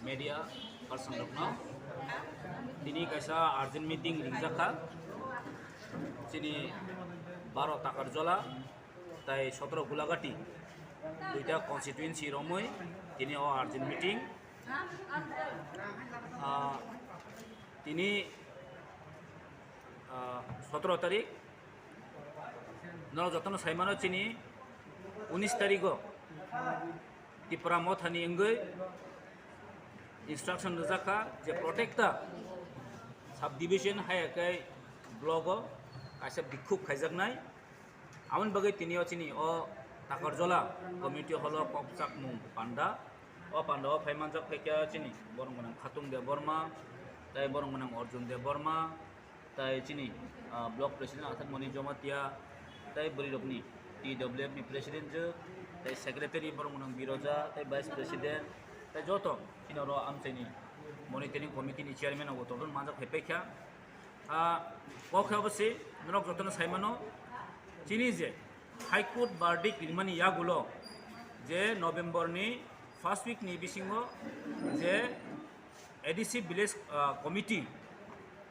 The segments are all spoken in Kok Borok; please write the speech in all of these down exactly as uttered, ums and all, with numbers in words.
Media person rokno tini kaisa urgent meeting ringjakha, chini baro Takarjola tai sotro Gulagati, duita constituency romwi tini o urgent meeting. Ah, tini, ah, sotro tarik, norok jotono saimano, chini unis tarigo Tipra Mothani wngwi instruction rwjakha je protecta sub division hai khe blogo kaisa bikhub khaijaknai. Aboni bagwi tini o chini o Takarjola community hall o kok chakmung panda. O panda o phai manjak phaikha chini borok gwnang Khatung Debbarma, tai borok gwnang Arjun Debbarma, tai chini, ah, block president Athat Moni Jomatia, tai bwrwi rokni T W F ni president je, tai secretary borok gwnang Biroja, tai vice president, tai joto chini oro amchaini monitoring committee ni chairman rok joto manjak phai paikha. Ah, o khe obo se norok jotono sai mano, chini je High Court verdict rimani yagulo je November ni first week ni bisingo je A D C village, ah, committee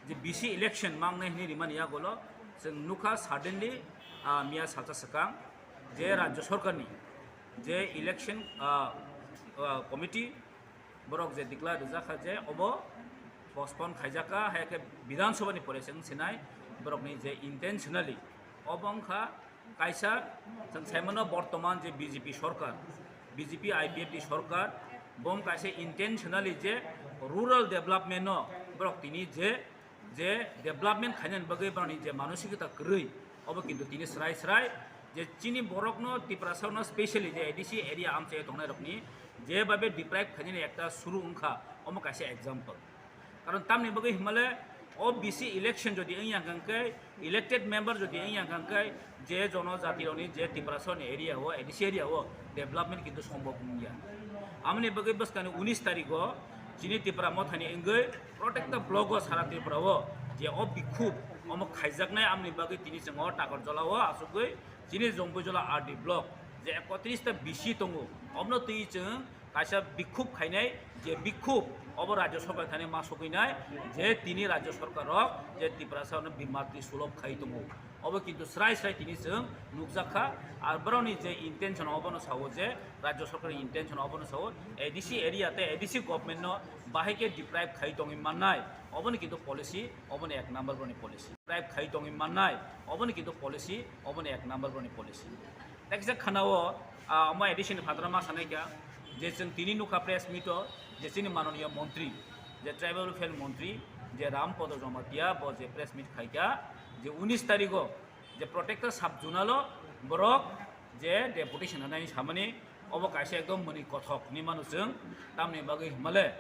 je B C election mangnai hwnwi rimani yagulo chwng nukha suddenly, ah, miya salsa swkang je Rajya Sarkarni je election, ah, ah, committee borok je declare rijak kha je obo postpone khaijak kha, hai khe Bidhan Sabha ni pore se wng sinai borokni je intentionally obo wng kha kaisa, chwng sai mano bortoman je B J P sorkar, B J P I P F T sorkar, bo wng kaisa intentionally je rural development no borok tini je je development khainani bagwi borokni je manosikota kwrwi, obo kintu tini srai srai je chini borokno, Tiprasarokno specially je A D C area amchai tongnai rokni je babe deprive khainani ekta suru wngkha, omo kaisa example. Karon tamni bagwi himale o B C election jodi wngya hwnkhe, elected member jodi wngya hwnkhe, je jono jati rokni je Tiprasarokni area o, A D C area o development kintu sombhob wngya. Amoni bagwi bwskangni unis tarigo chini Tipra Mothani wngwi protecta blogo sara Tripura o je o bikhub omo khaijaknai, amoni bagwi tini chwng o Takarjola o achugwi chini Jompuijola R D block je ekotris ta B C tongo, omono twi chwng kaisa bikhub khainai, je bikhub obo Rajya Sarkar thani ma sogwinai, je tini Rajya Sarkar rok je Tiprasa no bimatri sulop khai tongo. Obo kintu srai srai tini chwng nukjak kha. Ar borokni je intention obono sao je Rajya Sarkar ni intention obono sao A D C area tei A D C government no bahai khe deprive khai tongwi mannai. Oboni kintu policy, oboni ek number boroni policy. Deprive khai tongwi mannai. Oboni kintu policy, oboni ek number boroni policy. Tekjak khana o, ah, omo A D C ni phataro ma sanai kha je chwng tini nukha press meet o je chini manoniya montri, je tribal welfare montri, je Ram Podo Jamatia bo je press meet khai kha je unis tarigo je protector sub zonal o borok je deputation rwnai samani obo kaisa ekdom mwnwi kothok hinwi mano chwng, tamni bagwi himale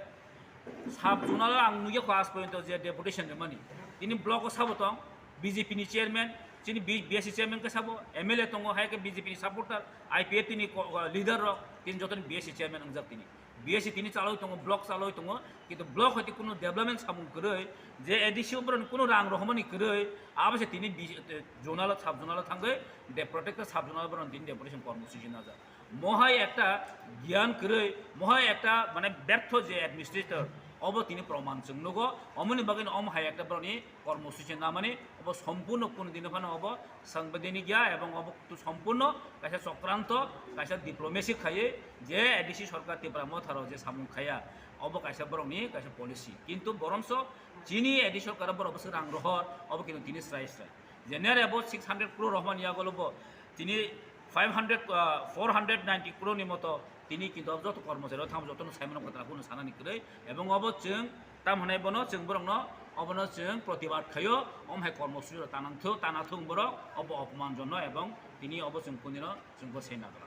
sub zonal o ang nugya kho aaj porjonto je deputation rwmani. Tini block o sabo tong B J P ni chairman, chini B-, B S C chairman khe sabo, M L A tongo hai khe B J P ni supporter, I P F T ni ko-, leader rok, tini jotoni B S C chairman wngjak tini. B S C tini chaloi tongo, block chaloi tongo, kintu block hoite kunu development samung kwrwi, je A D C o boroni kunu rang rohormani kwrwi, abo se tini B-, zonal o, sub zonal o thangwi, de protector sub zonal o boroni tini deputation kormosuchi najak. Mohai ekta giyan kwrwi, mohai ekta mane bertho je administrator, obo tini proman chwng nugo, omoni bagwi omo hai ekta boroni kormosuchi namani, obo sompurno kunu dino phano obo sangbaidini giya, ebong obo tu sompurno kaisa chokranto, kaisa diplomacy khaiwi je A D C sorkar Tipra Motharo je samung khaiya, obo kaisa borokni kaisa policy. Kintu boromso chini A D C sorkar borok bwswk rang rohor, obo kintu tini srai srai. Je nere bo six hundred crore rohormani yagolo bo tini five hundred, ah, four hundred ninety crore ni moto tini kintu joto kormochari o thang jotono saimano kwtal hwnwi sanani kwrwi, ebong obo chwng tam hwnai bono chwng borokno obono chwng protibad khaio, om hai kormosuchi rok tanang thung, tana thung borok obo opman jono, ebong tini obo chwng kunino chwng bo se nagra.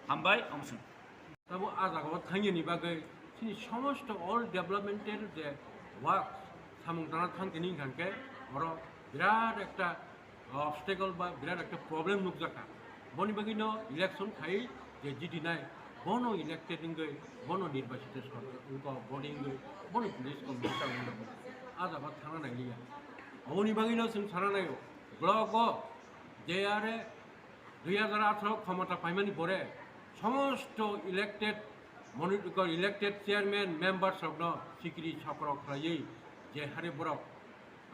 Hambai, omswng. Tabo ah jaga o thangyani bagwi chini somosto all developmental je work samung tana thang tini hwnkha khe oro birat ekta obstacle ba birat ekta problem nukjakha. Boni bagwino election khai je jitinai bono elected wngwi bono nirbachito sorkar wngkha body wngwi bono police commissioner wngkha ah jaga thangna nailiya. Aboni bagwino chwng sana naio block o je are dui hajar atharo khomota paimani pore somosto elected Monitor elected chairman members rokno sikiri sokro khlaiwi je hari borok,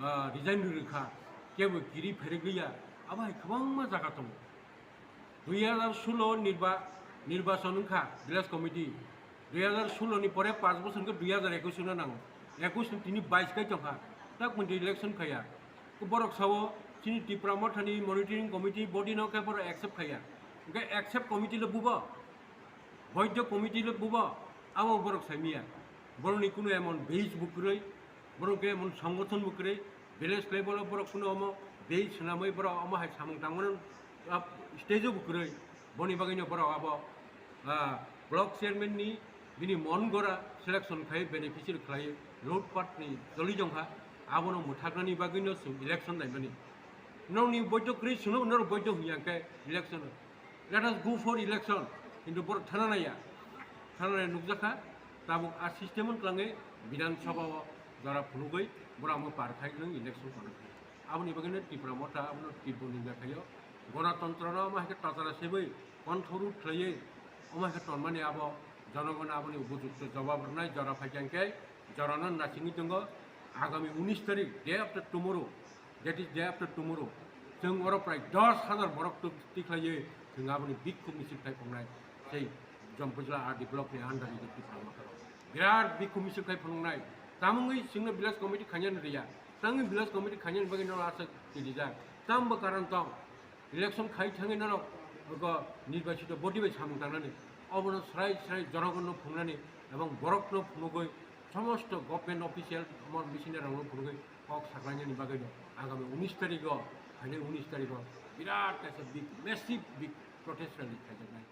ah, resign rwkha, kebo kiri pherikliya, abo hai kwbangma jaga tongo. Dui hazar solo nirba-, nirbachon wngkha village committee, dui hazar solo ni pore panch bochor hwnkhe dui hazar ekush no nango, ekush ni tini bais kai tongkha, tak mwnti election khaiya. Borok sao chini Tipra Mothani monitoring committee body no khe borok accept khaiya, hwnkhe accept committee le bubo? Boidho committee le bubo, abo borok saimiya. Borokni kuno emon base bo kwrwi, borok khe emon songothon bo kwrwi, village level o borok kuno omo base swnamwi borok omo hai samung tangmano, ah, stage o bo kwrwi. Boni bagwino borok abo, ah, block chairman ni bini mon gora selection khai beneficiary khlai load part ni joli jongkha, abono mwthaknani bagwino chwng election naimani. Nokni boidho kwrwi chwngno norok boidho hwnya khe election Let us go for election. Hintu borok thana naiya. Thana nai nukjakha. Tabuk a system wng twlangwi Bidhan Sabha o jora phunugwi borok amo par khai nwng election kono. Aboni bagwino Tipra Motha abono tibbo ni jakhaio. Gonotantrono omo hai khe tachara sebwi konthoru khlaiwi omo hai khe tonmani abo jonogon aboni upojukto jawab rwnai jora phaikha hwnkhe jorano nachingwi tongo. Agami unis tarik, day after tomorrow, that is day after tomorrow, chwng oro prai dos hazar borok tuk-, tikhlaiwi chwng aboni bikhu misil khai phunuknai, sei Jompujla R D block ni under ni Tipra Motha rok. Birat bikhu misil khai phunuknai. Tamungwi chwngno village committee khainani riya. Tamungwi village committee khainani bagwi no aswk twijak. Tambo karon tong. Election khai thangwi norok oko nirbachito body bai samung tangnani. Obono srai srai jonogonno phungnani ebong borokno phunugwi somosto government official omo missionary rokno phunugwi kok saklainani bagwino agami unis tarikgo, phainai unis tarikgo birat kaisa big, massive big protest rally khaijaknai.